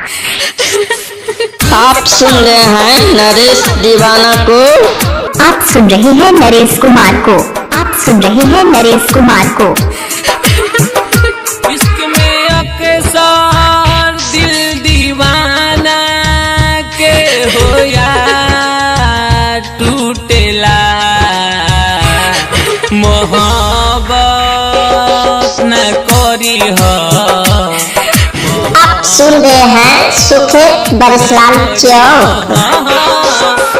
आप सुन रहे हैं नरेश दीवाना को। आप सुन रहे हैं नरेश कुमार को। आप सुन रहे हैं नरेश कुमार को। इश्क में अक्सर दिल दीवाना के हो यार टूटेला, मोहब्बत न करी हो। आप सुन रहे हैं सुखे बरसलाल चौक।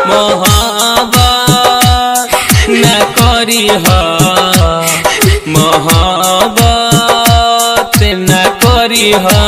मोहब्बत न करी हो, मोहब्बत न करी हो।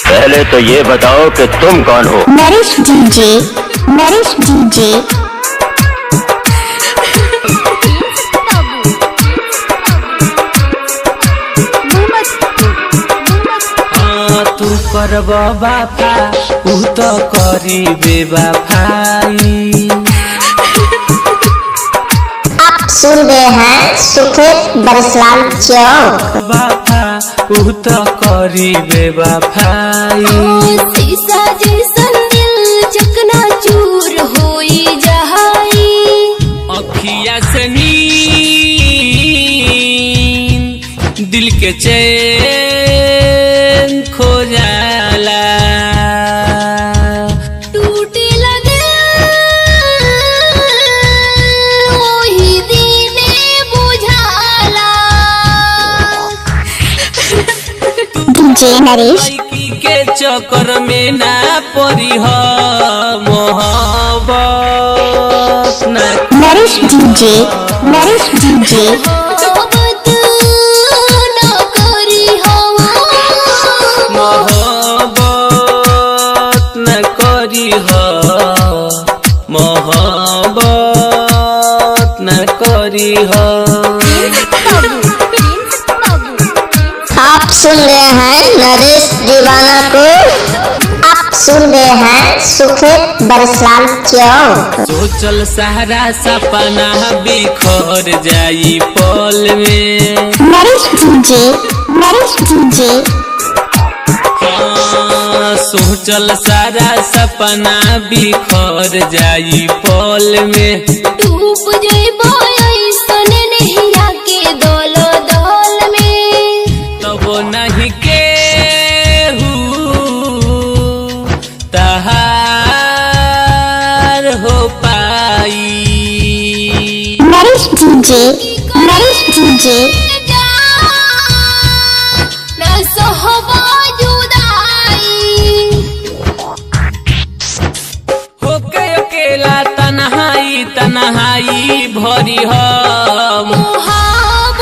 पहले तो ये बताओ कि तुम कौन हो। Naresh DJ, Naresh DJ. तू करब बाफा उ तो करी बेवफाई। आप सुन रहे हैं सुखे बरसलाल चौक। बाफा उ तो करी बेवफाई। शीशा जैसन दिल चकनाचूर होई जहाई। अखिया से नींद दिल के चैन खो जाला। टूटे लगे ओही दिने बुझाला। डीजे नरेश। लड़की के चक्कर में ना पड़ी हो, मोहब्बत न। Naresh DJ, Naresh DJ. मोहब्बत न करी हो, मोहब्बत न करी हो, मोहब्बत न करी हो। आप सुन रहे हैं नरेश दीवाना को। आप सुन रहे हैं सुखे बरसलाल चौक। सोचल सारा सपना बिखर जाई पल में। Naresh DJ, Naresh DJ. हाँ, सोचल सारा सपना बिखर जाई पल में। डूब जइबो ऐसन नहिया के दल दल में। तब नहीं केहू तहार हो पाई। Naresh DJ, Naresh DJ. न सहबो जुदाई। होके अकेला तन्हाई तन्हाई भरी हो। मोहब्बत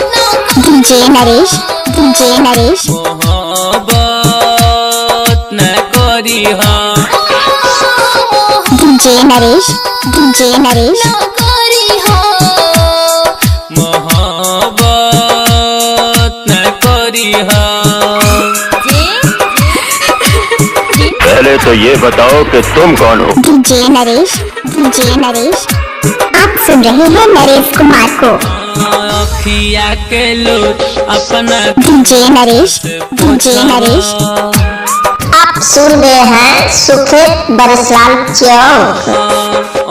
न डीजे नरेश, डीजे नरेश। मोहब्बत न करी हो। DJ Naresh, DJ Naresh. करी हो, मोहब्बत न करी हो। पहले तो ये बताओ कि तुम कौन हो। DJ Naresh, DJ Naresh. आप सुन रहे हैं नरेश कुमार को। अखिया के लोग अपना। DJ Naresh, DJ Naresh. आप सुन रहे हैं सुखे बरसलाल चौक।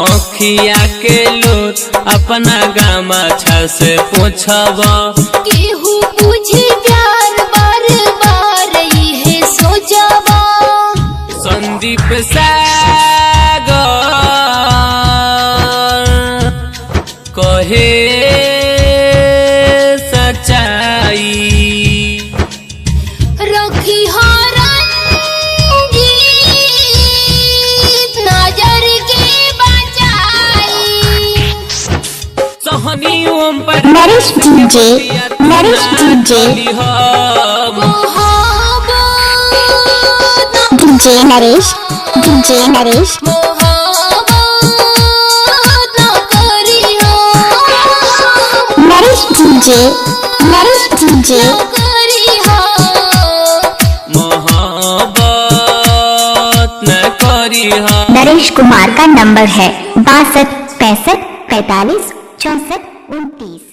अखिया के लोग अपना गामछा से पूछब। केहू पूछे प्यार बार बार इहे सोचबा। संदीप सागर कहे सच्चाई। रखी हो रंजीत नजर के बचाई। सहन सोनी ओम पर नरेश डीजे, नरेश डीजे, मोहब्बत डीजे नरेश, डीजे नरेश, मोहब्बत ना करिहो, नरेश डीजे, नरेश डीजे, ना करिहो, मोहब्बत न करिह। नरेश कुमार का नंबर है 62 65 45 64 29।